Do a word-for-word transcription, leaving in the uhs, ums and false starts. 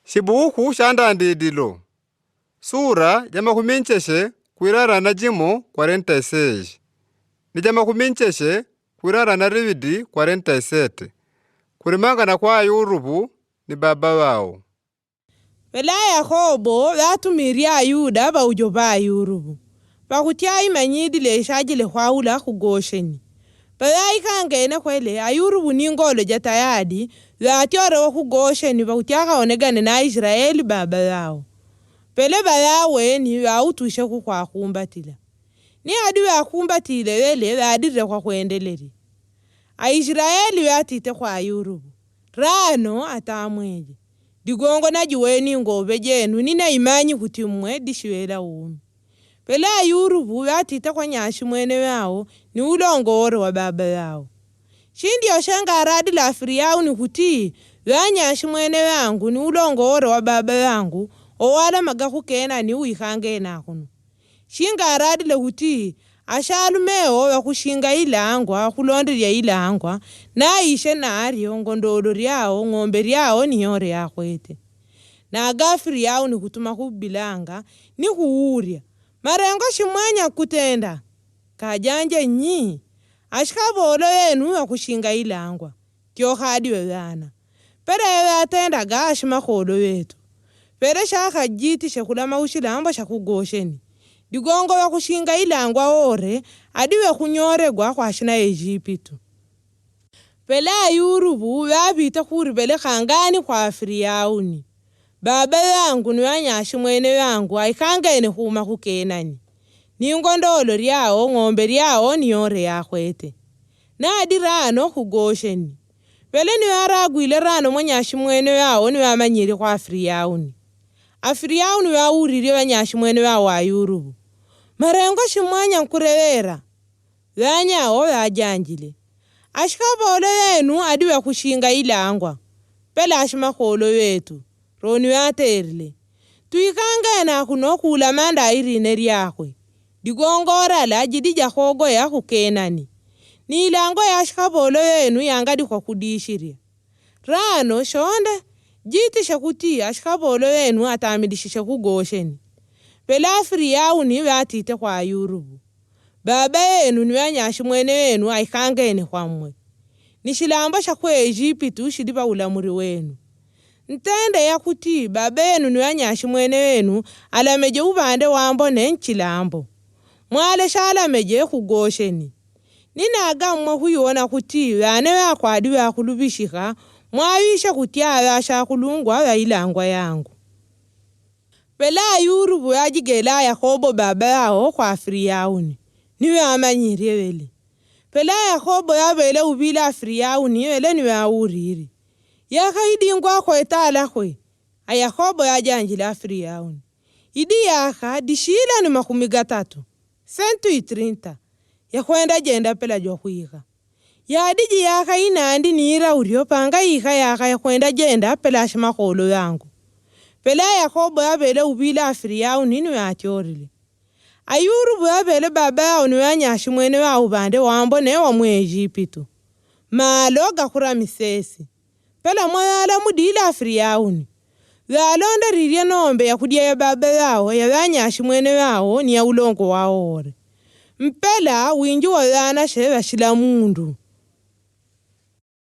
Shibuku sha ndandidilo. Sura ja makumi ncheche kwilala na jimo kwarenta iseji ni ja makumi ncheche kwilala na liŵidi kwarenta isete. Kulimangana kwa ayurupu ni baba ŵao. Pela yakobo ŵatumilile ayuda ŵaujopa ayurupu pakuti aimanyilile ishajile kwaula ku gosheni. Paŵaikangene kwele ayurupu ni ngolo ja tayadi ŵatyolewa ku gosheni pakuti akaonegane na aishilaeli baba ŵao. Pele ŵaŵaweni ŵautwishe kukwakumbatila. Ni adi ŵakumbatile ŵele ŵadilile kwakwendelele. Aishilaeli ŵatite kwa ayurupu, lano atamweje. Digongo najiweni ngoŵe jenu ni naimanyi kuti mmwe dishiŵela umi. Pele ayurupu ŵatite kwa nyashimwene ŵao ni ulongowole wa baba ŵao. Shindyoshe ngaladile afiliauni kuti ŵanyashimwene ŵangu ni ulongowole wa baba ŵangu owalamaga ku kenani uikangene akuno. Shingaladile kuti ashalume wo ŵakushinga ilangwa ŵakulondelya ilangwa naishe nalyo ngondolo lyao ng'ombe lyao ni yole yakwete. Naga afiliauni kutuma kubilanga ni kuulya, malengo shimwanya nkutenda? Kajanje nyi? Ashikapolo ŵenu ŵakushinga ilangwa. Tyoka adi ŵeŵana pele ŵeŵatendaga ashimakolo ŵetu. Pele shakajitishe kulama kushilambo shaku gosheni. Digongo ŵakushinga ilangwa wole adi ŵekunyolegwa kwa shina ejipitu. Pele ayurupu ŵapite kulipeleka ngani kwa afiliauni. Baba ŵangu ni ŵanyashimwene ŵangu aikangene kuma ku kenani ni ngondolo lyao ng'ombe lyao ni yole yakwete. Nadi lano ku gosheni. Pele ni ŵalagwile lano mwanyashimwene ŵao ni ŵamanyile kwa afiliauni. Afiliauni ŵaulilye ŵanyashimwene ŵao ayurupu, malengo shimwanya nkuleŵela? Ŵanyao ŵajanjile, ashikapolo ŵenu adi ŵakushinga ilangwa. Pele ashimakolo ŵetu loni ŵatelile, twikangene akuno kulamanda iline lyakwe. Digongo lala jidi jakogoya ku kenani. Ni ilangwa ya ashikapolo ŵenu yangadikwa kudishilya. Lano shonde jitishe kuti ashikapolo ŵenu atamilishishe ku gosheni. Pele afiliauni ŵatite kwa ayurupu, baba ŵenu ni ŵanyashimwene ŵenu aikangene kwa mmwe. Ni shilambo shaku ejipitu shili pa ulamuli wenu. Ntende yakuti baba ŵenu ni ŵanyashimwene ŵenu alameje upande wambone nchilambo. Mwaleshe alameje ku gosheni. Ni naga mmwe kuiwona kuti ŵane ŵakwe adi ŵakulupishika mwaŵishe kuti aŵe ashakulungwa ŵa ilangwa yangu. Pele ayurupu ŵajigela yakobo baba ŵao kwa afiliauni ni ŵamanyilye ŵele. Pele yakobo ŵaŵele uŵile afiliauni ŵele ni ŵaulili, yaka idi ngwakweta alakwe? Ayakobo ŵajanjile afiliauni, idi yaka dishila ni makumi gatatu, sentu itrinta, yakwenda jenda pela jwakwika. Yadi jiyaka inandi ni ilaulyo pangaika yaka yakwenda jenda pela ashimakolo ŵangu. Pele ayakobo ŵaŵele uŵile afiliauni ni ŵacholile. Ayurupu ŵaŵele baba ŵao ni ŵanyashimwene ŵao upande wambone wa mu ejipitu. Malo ga ku lamisesi. Pela mwaŵalamudile afiliauni ŵalondelilye nombe yakudya ya baba ŵao ya ŵanyashimwene ŵao ni ya ulongo wao wole. Mpela winji wa ŵanashe ŵashilamundu.